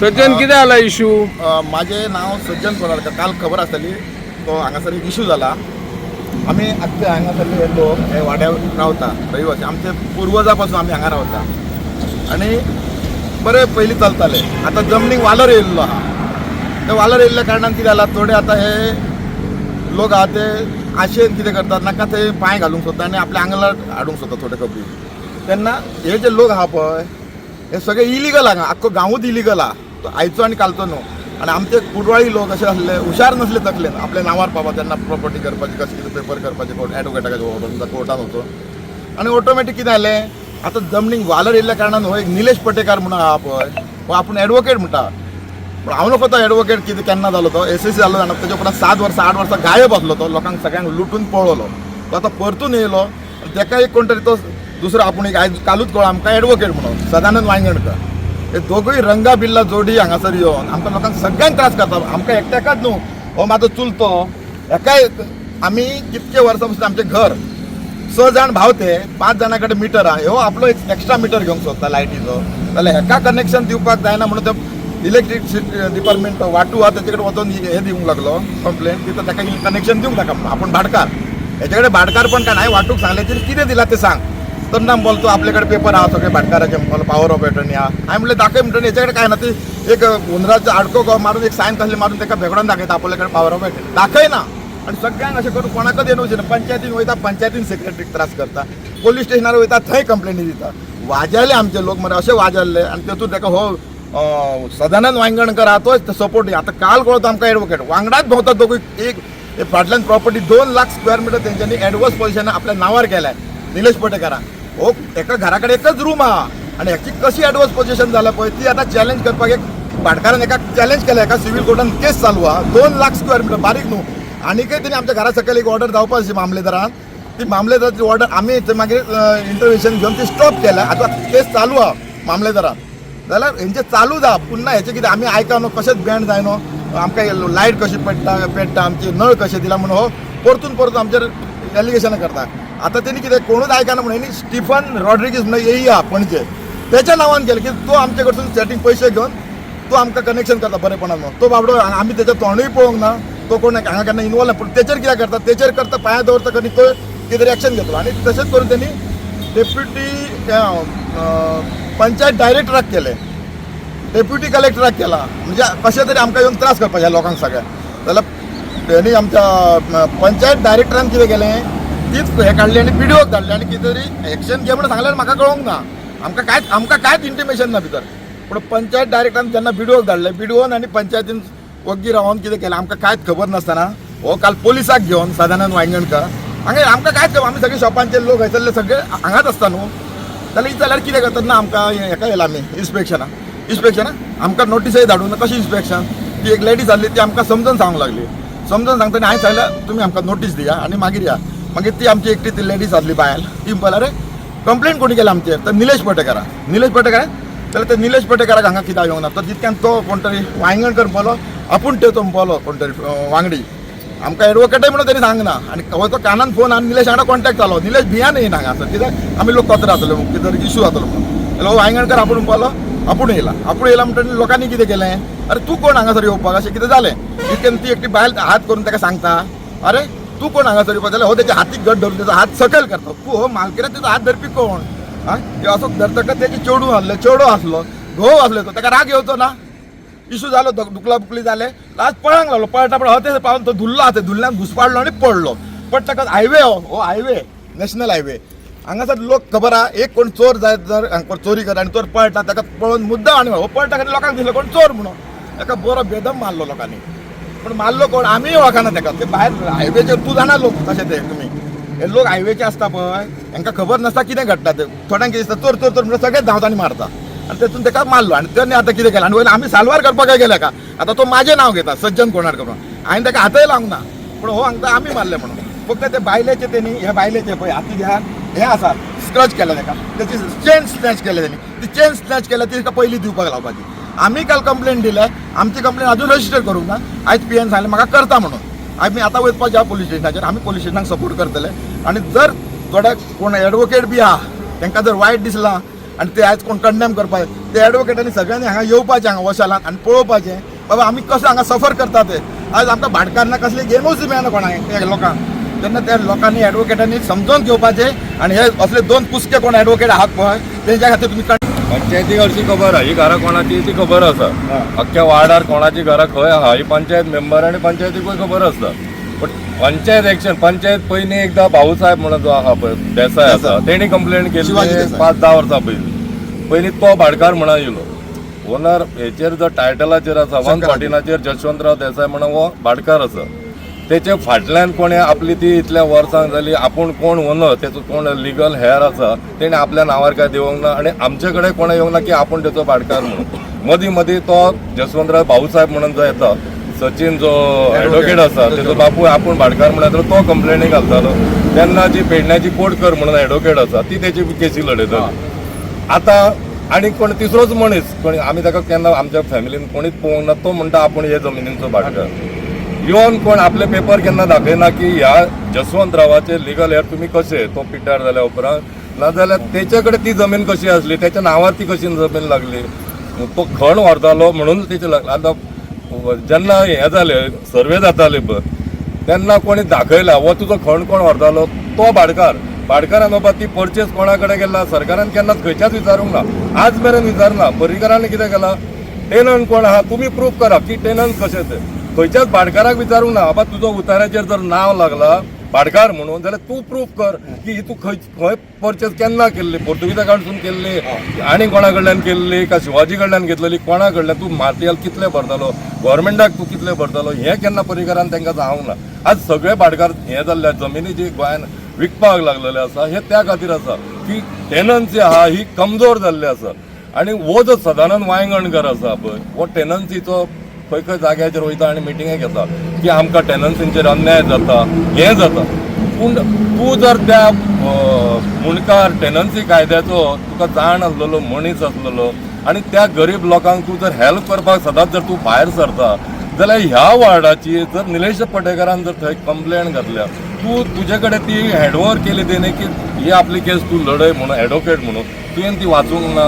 सज्जन, कितें जाला इशू? माझे नाव सज्जन कोराडकर. काल खबर आसताली तो हांगासर एक इशू जाला. आमी आत्तां हांगासरले हे लोक हे वाड्यार रावता, रहिवासी. आमचे पुर्वजा पासून आमी हांगा रावता आनी बरें पयलीं चलताले. आतां जमनीक वालोर येयल्लो आहा. ते वालोर येयल्ल्या कारणान कितें जाला, थोडे आतां हे लोक आहा ते आशेन कितें करतात, नाका ते पांय घालूंक सोदता आनी आपल्या आंगलार हाडूंक सोदता थोडे खबरी. तेन्ना हे जे लोक आहा पळय, हे सगळे इलिगल हांगा. आख्खो गांवूच इलिगल आहा, तो आयचो आनी कालचो न्हू. आनी आमचे कुडवाळी लोक अशे आसले, हुशार नसले तकलेन आपल्या नांवार पावपा. तेन्ना प्रॉपर्टी करपाची कशें कितें पेपर करपाचे, कोर्ट एडवोकेटाक व्हरून कोर्टान वचून आनी ऑटोमॅटीक कितें जालें, आतां जमनीक वालोर येयल्ल्या कारणान हो एक निलेश पटेकार म्हणून आहा पळय, हो आपूण एडवोकेट म्हणटा, पूण हांव नको तो एडवोकेट कितें केन्ना जालो. तो एसएससी जालो जाणा, तेच्या उपरांत 7 वर्सां 8 वर्सां गायब आसलो. तो लोकांक सगळ्यांक लुटून पळयलो. तो आतां परतून येयलो आनी तेका एक कोण तरी तो दुसरो आपूण एक आयज कालूच कळ्ळो आमकां एडवोकेट म्हणून, सदानंद वायंगणकर. हे दोगूय रंगा बिल्ला जोडी हांगासर येवन आमकां लोकांक सगळ्यांक त्रास करता. आमकां एकट्याकच न्हू, हो म्हाजो चुलतो, हेकाय. आमी कितके वर्सां पसून आमचें घर, स जाण भाव, ते पांच जाणां कडेन मिटर आहा. ह्यो आपलो एक एक्स्ट्रा मिटर घेवंक सोदता लायटीचो, जाल्यार हेका कनेक्शन दिवपाक जायना म्हणून ते इलेक्ट्रीक डिपार्टमेंट वाटू आहा, तेचे कडेन वचोन हे दिवंक लागलो कंप्लेन की तो ताका कनेक्शन दिवंक नाका म्हणून. आपूण भाटकार, हेचे कडेन भाटकार पण काय हांवें वाटूक सांगलें, तेणी कितें दिलां तें सांग. तर ना बोलतो, आपले कडेन पेपर आहा सगळे भाटकाराचे, पावर ऑफ एटर्नी आहा. हांवें म्हणलें, दाखय म्हणटकीर हेचे कडेन काय ना. ती एक हुंदराचो आडको मारून एक सायन कसले मारून ताका भेगडोन दाखयता आपल्या कडेन पावर ऑफ एटर्नी. दाखयना आनी सगळ्यांक अशें करून कोणाकच येवन वचना. पंचायतीन वयता, पंचायतीन सेक्रेटरीक त्रास करता. पोलीस स्टेशनार वयता, थंय कंप्लेनी दिता. वाजायले आमचे लोक मरे, अशे वाजायले. आनी तेतून ताका हो सदानंद वायंगणकर आहा, तोच सपोर्ट. आतां काल कळतो आमकां एडवोकेट वांगडाच भोंवता दोगूय. एक हे फाटल्यान प्रॉपर्टी 2 लाख स्क्वेअर मिटर तेंच्यांनी एडवर्स पोझिशन आपल्या नांवार केलाय निलेश पटेकारान. हो एका घरा कडेन एकच रूम आहा आनी हेची कशी एडवर्स पोझिशन जाला पळय, ती आतां चॅलेंज करपाक एक भाटकारान एका चॅलेंज केल्या. एका सिव्हिल कोर्टान केस चालू आहा. 2 लाख स्क्वेअर मिटर बारीक न्हू. आनीकय तेणी आमच्या घरा सकयल एक ऑर्डर जावपा आशी मामलेदारान. ती मामलेदाराची ऑर्डर आमी थंय मागीर इंटरव्हेन्शन घेवन ती स्टॉप केल्या. आतां केस चालू आहा मामलेदारान. जाल्यार हेंचे चालू जा पुन्हा हेचे कितें आमी आयका न्हू, कशेंच बँड जायनो. आमकां लायट कशी पेट्टा पेट्टा, आमची नळ कशे दिला म्हणून हो परतून परतून आमचेर एलिगेशनां करता. आतां तेणी कितें कोणूच आयकना म्हणून हेणी स्टिफन रॉड्रिगीज म्हणून येई आहा पणजे, तेच्या नांवान केलें की तो आमचे कडसून सेटींग पयशे घेवन तो आमकां कनेक्शन करता बरेपणान म्हणून. तो बाबडो आमी तेच्या तोंडूय पळोवंक ना. तो कोण हांगा केन्ना इनवॉल्व ना, पूण तेचेर कित्याक करता, तेचेर करता, पांयां दवरता आनी तो कितें तरी एक्शन घेतलो. आनी तशेंच करून तेणी डेप्युटी पंचायत डायरेक्टराक केलें, डेप्युटी कलेक्टराक केला. म्हणजे कशें तरी आमकां येवन त्रास करपाक ह्या लोकांक सगळ्यांक. जाल्यार तेणी आमच्या पंचायत डायरेक्टरान कितें केलें, तीच हें काडली आनी बिडीओक धाडली आनी कितें तरी एक्शन घे म्हणून सांगल्यार म्हाका कळोंक ना. आमकां कांयच इंटिमेशन ना भितर. पूण पंचायत डायरेक्टरान जेन्ना बिडीओक धाडलें, बिडीओन आनी पंचायतीन वग्गी रावन कितें केलें, आमकां कांयच खबर नासतना हो काल पोलिसाक घेवन सदानंद वायंगणकर हांगा. आमकां कांयच खबर, आमी सगळे शॉपांचे लोक हयसरले सगळे हांगाच आसता न्हू. जाल्यार जाल्यार कितें करतात ना, आमकां हेका येयला आमी इन्स्पेक्शनाक. इन्स्पेक्शनाक आमकां नोटीसय धाडूं ना. कशें इन्स्पेक्शन? ती एक लेडीज आसली, ती आमकां समजून सांगूंक लागली. समजून सांगतना हांवें सांगलें, तुमी आमकां नोटीस दिया आनी मागीर या. मागीर ती आमची एकटी ती लेडीज आसली बायल, ती म्हणपाक अरे, कंप्लेन कोणी केल्या आमचेर? तर निलेश पटेकारा. निलेश पटेकार जाल्यार ते निलेश पटेकाराक हांगा कित्याक येवंक ना? तर तितक्यान तो कोण तरी वायंगणकर म्हणपालो, आपूण तो म्हणपालो कोण तरी वांगडी. आमकां एडवोकेटय म्हणून तेणी सांगना. आनी हो तो कानान फोन आनी निलेश हांगा कॉन्टेक्ट जालो. निलेश भियान येयना हांगासर, कित्याक आमी लोक कचरो जातलो, कितें तरी इशू जातलो म्हणून. जाल्यार हो वायंगणकर आपूण म्हणपालो, आपूण येयला. आपूण येयला म्हणटकीर लोकांनी कितें केलें, अरे, तूं कोण हांगासर येवपाक, अशें कितें जालें. तितक्यान ती एकटी बायल हात करून ताका सांगता, अरे, तूं कोण हांगासर येवपाक? जाल्यार हो तेच्या हातीक घट धरून तेचो हात सकयल करता. तूं हो मालकिरा तेचो हात धरपी कोण? आं, असो धरतकच तेचे चेडूं आसलें, चेडो आसलो, घोव आसलो, तो ताका राग येवचो ना? इशू जालो, दुकला बुकली जाले. लास्ट पळांक लागलो. पळटा पळटा हो ते पावन तो धुल्लो आसा, धुल्ल्यान घुसपाडलो आनी पडलो. पडटकच हायवे, हो हो हायवे, नॅशनल हायवे हांगासर लोक खबर आहा. एक कोण चोर जायत जर हांगा चोरी करता आनी चोर पळटा, ताका पळोवन मुद्दाम आनी हो पळटा खातीर लोकांक दिसलो कोण चोर म्हणून, ताका बरो बेदम मारलो लोकांनी. पूण मारलो कोण आमीय वळखना ताका. ते भायर हायवेचेर तूं जाणा लोक कशे ते तुमी. हे लोक हायवेचे आसता पळय, हांकां खबर नासता कितें घडटा तें. थोड्यांक कितें दिसता, चोर चोर चोर म्हणून सगळे धांवता आनी मारता आनी तेतून ताका मारलो. आनी तेणी आतां कितें केलें आनी वयल्यान आमी साल्वार करपाक काय गेले का. आतां तो म्हाजें नांव घेता सज्जन कोणाडकर म्हणून. हांवें ताका हातय लावंक ना, पूण हो हांगता आमी मारले म्हणून. फक्त ते बायलेचे तेणी ह्या बायलेचे पळय हाती घ्या हे आसा, स्क्रच केला ताका. त्याची चेन स्नॅच केल्या तेणी. ती चेन स्नॅच केल्या, ती ताका पयलीं दिवपाक लावपाची. आमी काल कंप्लेन दिले. आमची कंप्लेन अजून रजिस्टर करूंक ना. आयज पीएन सांगलें म्हाका करता म्हणून. आमी आतां वचपाचे आहा पोलीस स्टेशनाचेर. आमी पोलीस स्टेशनाक सपोर्ट करतले. आनी जर थोडे कोण एडवोकेट बी आहा, तांकां जर वायट दिसलां. आनी ते आयज कोण कंडेम करपाक ते एडवोकेटांनी सगळ्यांनी हांगा येवपाचें, हांगा वशालान आनी पळोवपाचें बाबा आमी कसो हांगा सफर करता ते. आज आमकां भाटकारांना कसली गेमूच मेळना कोणाक त्या लोकांक. तेन्ना त्या लोकांनी एडवोकेटांनी समजून घेवपाचें आनी हे असले दोन कुसके कोण एडवोकेट आहात पळय तेंच्या खातीर तुमी पंचायतीक हरशीं खबर आहा ही घरां कोणाची ती खबर आसा. अख्ख्या वार्डार कोणाची घरां खंय आहा ही पंचायत मेंबर आनी पंचायतीकूय खबर आसता. बट पंचायत एक्शन, पंचायत पयलीं एकदां भाऊसाहेब म्हणून जो आहा पळय देसाय आसा, तेणी कंप्लेन शिवाजी केल्ली देसाय. 5-10 वर्सां पयलीं. पयलीं तो भाटकार म्हणून येयलो ओनर हेचेर जो टायटलाचेर आसा 114चेर जशवंतराव देसाय म्हणून हो भाटकार आसा. तेचे फाटल्यान कोणें आपली ती इतल्या वर्सांक जाली आपूण कोण ओनर, तेचो कोण लिगल हेर आसा तेणे आपल्या नांवार काय दिवंक ना आनी आमचे कडेन कोणें येवंक ना की आपूण तेचो भाटकार म्हणून. मदीं मदीं तो जसवंतराव भाऊसाहेब म्हणून जो येता सचिन जो एडवोकेट आसा तेचो बापूय आपूण भाटकार म्हणून येतालो, तो कंप्लेनी घालतालो. तेन्ना जी पेडण्याची कोटकर म्हणून एडवोकेट आसा ती तेची केसी लडयताली. आतां आनी कोण तिसरोच मनीस कोणी आमी ताका केन्ना आमच्या फॅमिलीन कोणीच पळोवंक ना, तो म्हणटा आपूण हे जमिनीचो भाटकार. येवन कोण आपले पेपर केन्ना दाखयना की ह्या जसवंतरावाचे लिगल हेर तुमी कशे, तो पिड्ड्यार जाल्या उपरांत नाजाल्यार तेचे कडेन ती जमीन कशी आसली, तेच्या नांवार ती कशी जमीन लागली, तो खण व्हरतालो म्हणून तेचे लागले. आतां जेन्ना हें जालें सर्वे जाताले पळय तेन्ना कोणी दाखयला हो तुजो खण कोण व्हरतालो तो भाटकार. भाटकारान बाबा ती परचेस कोणा कडेन केला सरकारान केन्नाच खंयच्याच विचारूंक ना, आज मेरेन विचारना. पर्रीकारान कितें केलां, टेनंट कोण आहा तुमी प्रूफ करा की टेनंट कशें तें. खंयच्याच भाटकाराक विचारूंक ना बाबा तुजो उताराचेर जर नांव लागला भाटकार म्हणून जाल्यार तूं प्रूफ कर की ही तूं खंय खंय परचेस केन्ना केल्ली, पोर्तुगीजा कडसून केल्ली आनी कोणा कडल्यान केल्ली का शिवाजी कडल्यान घेतलेली, कोणा कडल्यान तूं मार्टियल कितले भरतालो, गव्हर्मेंटाक तूं कितले भरतालो, हें केन्ना पर्रीकारान तांकां सांगूंक ना. आज सगळे भाटकार हें जाल्ले जमिनी जी गोंयान विकपाक लागलेले आसा हे त्या खातीर आसा की टेनन्सी आहा ही कमजोर जाल्ली आसा. आनी हो जो सदानंद वायंगणकर आसा पळय हो टेनन्सीचो खंय खंय जाग्याचेर वयता आनी मिटिंगे घेता की आमकां टेनन्सींचेर अन्याय जाता हें जाता. पूण तूं जर त्या मुंडकार टेनन्सी कायद्याचो तुका जाण आसलेलो मनीस आसलेलो आनी त्या गरीब लोकांक तूं जर हेल्प करपाक सदांच जर तूं भायर सरता जाल्यार ह्या वार्डाची जर निलेश पटेकारान जर थंय कंप्लेन घातल्या, तूं तुजे कडेन ती हँडओवर केली तेणे की ही आपली केस तूं लडय म्हणून एडवोकेट म्हणून, तुवें ती वाचूंक ना,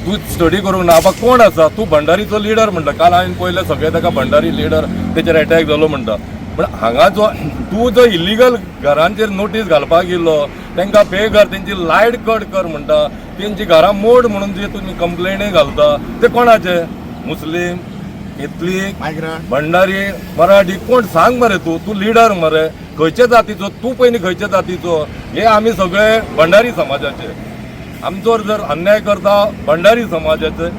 तूं स्टडी करूंक ना. बाबा कोण आसा तूं भंडारीचो लिडर म्हणटा, काल हांवें पळयलें सगळे ताका भंडारी लिडर तेचेर एटॅक जालो म्हणटा. पूण हांगा जो तूं जो इलिगल घरांचेर नोटीस घालपाक येयलो तांकां बेघर तेंची लायट कट कर म्हणटा, तेंची घरां मोड म्हणून जे तुमी कंप्लेनी घालता ते कोणाचे, मुस्लीम, केथलीक, मायग्रंट, भंडारी, मराठी, कोण सांग मरे तूं, तूं लिडर मरे खंयचे जातीचो, तूं पयलीं खंयचे जातीचो. हे आमी सगळे भंडारी समाजाचे, आमचोर जर अन्याय करता भंडारी समाजाचे,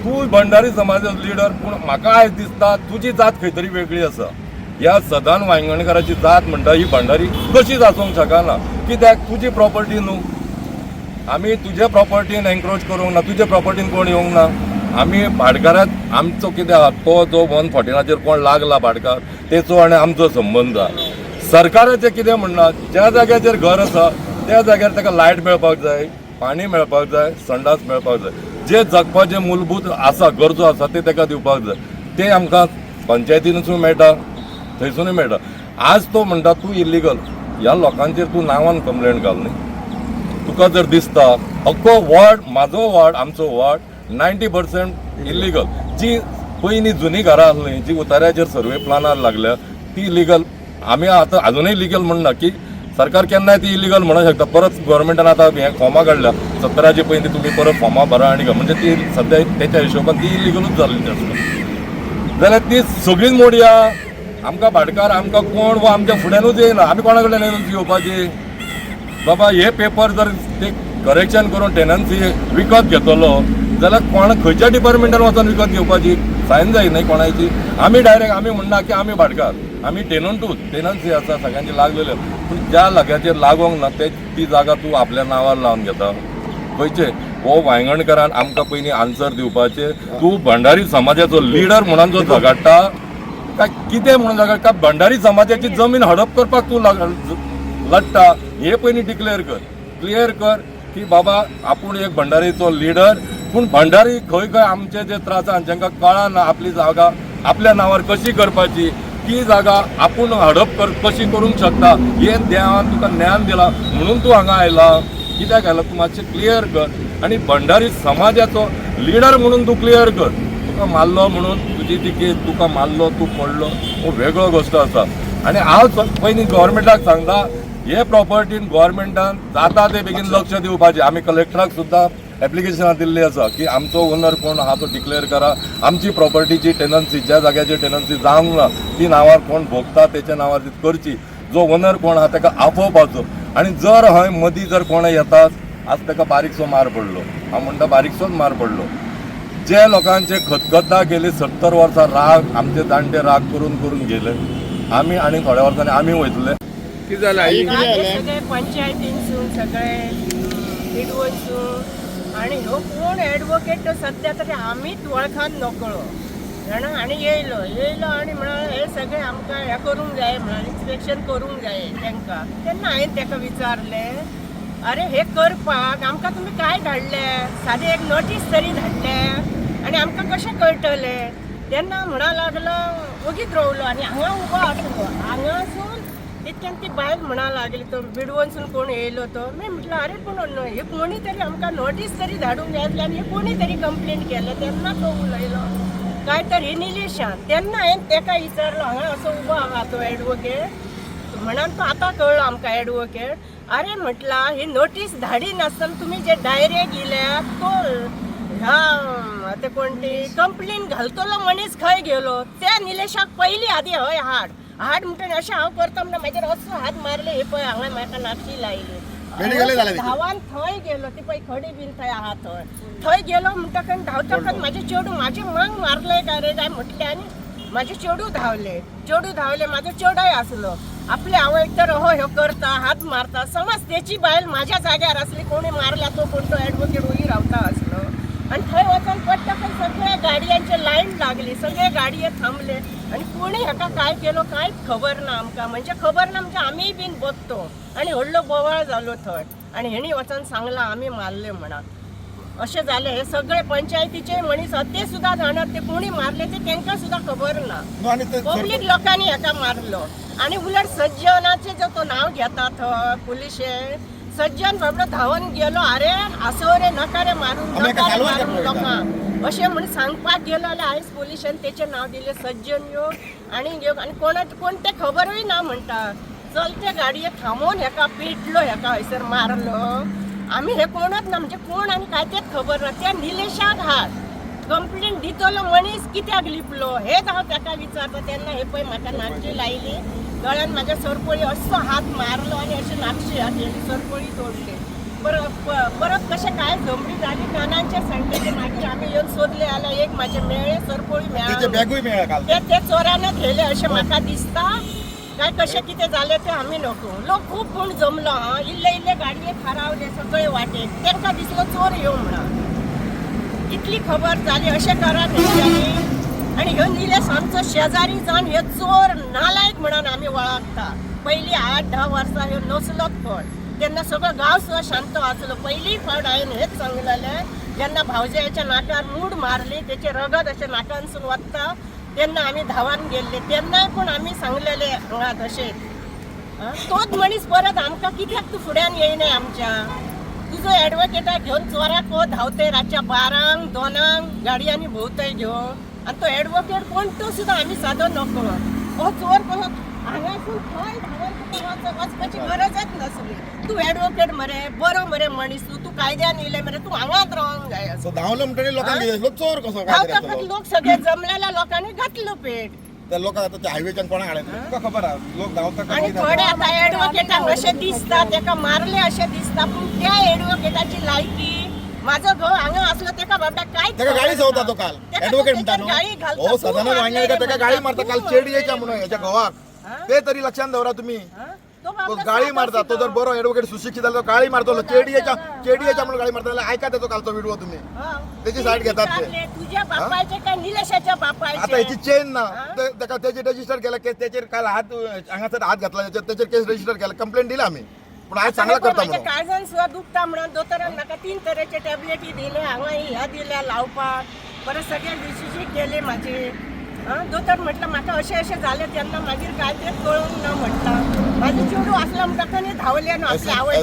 तूं भंडारी समाजाचो लिडर. पूण म्हाका आयज दिसता तुजी जात खंय तरी वेगळी आसा. ह्या सदान वायंगणकाराची जात म्हणटा ही भंडारी कशीच आसूंक शकना, कित्याक तुजी प्रॉपर्टी न्हू, आमी तुजे प्रॉपर्टीन एन्क्रोच करूंक ना, तुजे प्रॉपर्टीन कोण येवंक ना. आमी भाटकाराक आमचो कितें आहा तो जो 114चेर कोण लागला भाटकार तेचो आनी आमचो संबंद आहा. सरकाराचें कितें म्हणणं, ज्या जाग्याचेर घर आसा त्या जाग्यार ताका लायट मेळपाक जाय, पाणी मेळपाक जाय, संडास मेळपाक जाय, जे जगपाचे मूलभूत आसा गरजो आसा ते ताका दिवपाक जाय. ते आमकां पंचायतीनसून मेळटा, थंयसुनूय मेळटा. आज तो म्हणटा तूं इलिगल, ह्या लोकांचेर तूं नांवान कंप्लेन घाल न्ही. तुका जर दिसता अख्खो वॉर्ड, म्हाजो वॉर्ड, आमचो वॉर्ड 90% इलिगल. जी पयलीं जुनी घरां आसलीं जी उतार्याचेर सर्वे प्लानार लागल्या ती इलिगल. आमी आतां अजुनूय लिगल म्हणना की सरकार केन्नाय ती इलिगल म्हणूंक शकता. परत गव्हर्मेंटान आतां हें फॉर्मां काडल्या 17चे पयलीं तुमी परत फॉर्मां भरा आनी म्हणजे ती सद्या तेच्या हिशोबान ती इलिगलूच जाल्ली आसता. जाल्यार ती सगळीच मोडया. आमकां भाटकार आमकां कोण वो आमच्या फुड्यानूच येयना, आमी कोणा कडल्यान एनओसी घेवपाची. बाबा हे पेपर जर ते करेक्शन करून टेनन्सी विकत घेतलो जाल्यार कोण खंयच्या डिपार्टमेंटान वचोन विकत घेवपाची सायन जाय न्ही कोणाची. आमी डायरेक्ट आमी म्हणना की आमी भाटकार, आमी टेनंटूच, टेनन्सी आसा सगळ्यांची लागलेले. पूण ज्या जाग्याचेर लागोंक ना ते ती जागा तूं आपल्या नांवार लावन घेता खंयचे. हो वायंगणकारान आमकां पयलीं आन्सर दिवपाचें, तूं भंडारी समाजाचो लिडर म्हणून जो झगडटा काय कितें म्हणून झगडटा, काय भंडारी समाजाची जमीन हडप करपाक तूं लडटा, हे पयलीं डिक्लेअर कर. क्लियर कर की बाबा आपूण एक भंडारीचो लिडर, पूण भंडारी खंय खंय आमचे जे त्रास आहा जांकां कळना आपली जागा आपल्या नांवार कशी करपाची, ती जागा आपूण हडप कर कशी करूंक शकता, हे देवान तुका ज्ञान दिलां म्हणून तूं हांगा आयला. कित्याक घाला तूं मातशें क्लियर कर आनी भंडारी समाजाचो लिडर म्हणून तूं क्लियर कर. तुका मारलो म्हणून तुजी ती केस, तुका मारलो, तूं पडलो, हो वेगळो गोश्ट आसा. आनी हांव पयलीं गव्हर्मेंटाक सांगता, हे प्रॉपर्टीन गव्हर्मेंटान जाता ते बेगीन लक्ष दिवपाचें. आमी कलेक्टराक सुद्दां एप्लिकेशनां दिल्ली आसा की आमचो ओनर कोण आहा तो डिक्लेअर करा. आमची प्रॉपर्टीची टेनन्सी, ज्या जाग्याची टेनन्सी जावंक ना ती नांवार कोण भोगता तेच्या नांवार ती करची. जो ओनर कोण आहा ताका आपोवपाचो. आनी जर हय मदीं जर कोण येता, आज ताका बारीकसो मार पडलो, हांव म्हणटा बारीकसोच मार पडलो. जे लोकांचे खतखता गेली 70 वर्सां राग, आमचे जाणटे राग करून करून गेले, आमी आनी थोड्या वर्सांनी आमी वयतले. कितें जालें आई? हे सगळे पंचायतीनसून सगळे विडवनसून आनी ह्यो कोण एडवोकेट तो सद्या तरी आमीच वळखान नकळो जाणा. आनी येयलो येयलो आनी म्हळ्यार हे सगळे आमकां हें करूंक जाय म्हळ्यार इन्स्पेक्शन करूंक जाय तांकां. तेन्ना हांवें ताका विचारलें, अरे हे करपाक आमकां तुमी काय धाडले? सादें एक नोटीस तरी धाडले आनी आमकां कशें कळटलें? तेन्ना म्हणा लागलो, ओगीच रावलो आनी हांगा उबो आसलो. हांगासून तितक्यान ती बायल म्हणा लागली, तो बिडवनसून कोण येयलो तो. मी म्हटलं अरे पूण हे कोणी तरी आमकां नोटीस तरी धाडूंक जाय आसली आनी हे कोणी तरी कंप्लेंट केले. तेन्ना तो उलयलो काय तर हे निलेशान. तेन्ना हांवें तेका विचारलो, हांगा असो उबो आहा तो एडवोकेट म्हणान. तो आतां कळ्ळो आमकां एडवोकेट. अरे म्हटला, ही नोटीस धाडी नासतना तुमी जे डायरेक्ट येयल्यात, तो ह्या आतां कोण ती कंप्लेन घालतलो मनीस खंय गेलो? त्या निलेशाक पयली आदी हय हाड हाड म्हणटना अशें हांव करता म्हणटा म्हाजेर असो हात मारले. हे पळय हांगा म्हाका नाक्षी लायली. मेडिकलय जालें तेचेर. धांवान थंय गेलो, ती पळय खडी बीन थंय आहा थंय. थंय गेलो म्हणटकच धांवतकच म्हाजे चेडूं म्हाजे मांग मारले काय रे काय म्हटलें आनी म्हाजे चेडूं धांवले. चेडूं धांवले, म्हाजो चेडोय आसलो. आपले आवयक तर हो ह्यो करता, हात मारता, समज तेची बायल म्हाज्या जाग्यार आसली, कोणी मारल्या तो कोण तो एडवोकेट वयर रावता आसलो. आनी थंय वचून पडटकच सगळ्या गाडयांचे लायन लागली, सगळे गाडये थांबले आनी कोणी हाका काय केलो कांयच खबर ना आमकां. म्हणजे खबर ना म्हणजे आमीय बीन बघतो आनी व्हडलो बोवाळ जालो थंय. आनी हेणी वचून सांगलां आमी मारले म्हणा. अशें जालें. हे सगळे पंचायतीचे मनीस आहा ते सुद्दां जाणात ते कोणी मारले ते तांकां सुद्दां खबर ना. न्हू आनी ते पब्लीक लोकांनी हाका मारलो. आनी उलट सज्जनाचें जो तो नांव घेता थंय पुलिशे, सज्जन बाबडो धांवन गेलो, अरे आसो रे, नाका रे मारूंक, आमी एका नाका रे कालवार मारूंक घेतलो. लोकांक, अशें म्हण सांगपाक गेलो जाल्यार आयज पुलिशेन तेचें नांव दिलें सज्जन यो आनी यो आनी कोणा कोण तें खबरूय ना म्हणटा. चलते गाडये थांबोवन हेका पेटलो, हेका हयसर मारलो. आमी हे कोणच ना, म्हणजे कोण आनी काय तेच खबर ना. त्या निलेशाक हाड कंप्लेन दितलो मनीस कित्याक लिपलो हेच हांव ताका विचारता. तेन्ना हे पळय म्हाका नाकशी लायली गळ्यान, म्हाज्या सरपळी असो हात मारलो आनी अशें नाकशी केली, सरपळी तोडली. परत परत कशें काय जमली जाली कानांचे सांगले. मागीर आमी येवन सोदले जाल्यार एक म्हाजे मेळ्ळे सरपळी तेचे मेळ्ळे. बॅगूय मेळ्ळें काल. ते ते चोरानच व्हेले अशें म्हाका दिसता. काय कशें कितें जालें तें आमी नको. लोक खूब कोण जमलो हा, इल्ले इल्ले गाडये थारावले सगळे वाटेक. तांकां दिसलो चोर येवं म्हणून. इतली खबर जाली. अशें करात हेंच्यांनी. आनी ह्यो निलेश आमचो शेजारी जावन ह्यो चोर नालायक म्हणून आमी वळखता. पयलीं 8-10 वर्सां ह्यो नसलोच कोण, तेन्ना सगळो गांव सुद्दां शांत आसलो. पयली फावट हांवें हेच सांगलेलें, जेन्ना भावजयाच्या नाकार मूड मारली, तेचें रगत अशें नाकानसून वता तेन्ना आमी धांवान गेल्ले, तेन्नाय पूण आमी सांगलेले हांगा तशेंच. आं, तोच मनीस परत आमकां कित्याक तूं फुड्यान येयनाय आमच्या? तुजो एडवोकेटाक घेवन चोराक हो धांवतय रातच्या 12-2 गाडयांनी भोंवतय घेवन. आनी तो एडवोकेट कोण तो सुद्दां आमी सादो नको. हो चोर कसो हांगासून थंय धांवन तुका वचपाची गरजच नासली. तूं एडवोकेट मरे, बरो मरे मनीस तूं, तूं कायद्यान येयले मरे, तूं हांगाच रावंक जाय. सो धांवलो म्हणटकीर लोकांक कितें दिसलो, चोर कसो काय तरी धांवतकच आसतलो. लोक सगळे जमलेल्या लोकांनी घातलो पेट. त्या लोकांक आतां त्या हायवेच्यान कोणाक हाडले तुका खबर आहा, लोक धांवता. आणि थोडे आता ऍडव्होकेटाक अशें दिसता तेका मारले अशें दिसता, पूण त्या ऍडव्होकेटाची लायकी, म्हाजो घोव हांगा आसलो तेका बाबडा कांयच तेका गाळी खबर संवता ना. तो काल तेका एडवोकेट तो म्हणटा तेचेर गाळी न्हू, घालता, हो तूं सदानंद मारले वांगेकर रे तेका गाळी म्हणटा, मारता तूं काल मारले चेडयेच्या रे म्हणून हेच्या म्हणटा. घोवाक. हा? ते तरी लक्षात दवरा तुम्ही. हा? तो तो बाबडो गाळी सादो मारता, तो जर सिदो. बरो एडवोकेट सुशिक्षित जाल्यार तो गाळी मारतलो चेडयेच्या, चेडयेच्या म्हणून गाळी मारता जाल्यार आयका तेचो कालचो व्हिडिओ तुम्ही. हा. तेची सायड घेतात ते. विचारले, तुझ्या बापायचे काय निलेशाच्या बापायचे? आता हेची चेन ना हा? तेका तेचेर रजिस्टर केला केस, तेचेर काल हात हांगासर हात घातला तेचेर, तेचेर केस रजिस्टर केला, कंप्लेंट दिला आमी, पूण आज चांगला करता माझ्या म्हणून. काळजान सुद्दां दुखता म्हणून दोतोरान म्हाका 3 तरेचे टॅबलेटी दिले, हांगा ह्या दिल्या लावपाक, परत सगळे विशिशी केले म्हाजे. आं, दोतोर म्हटलं म्हाका अशें अशें जालें तेन्ना मागीर काय तें कळूंक ना म्हटलां. म्हाजें चेडूं आसलें म्हणटकच धांवलें न्हू आपल्या आवय.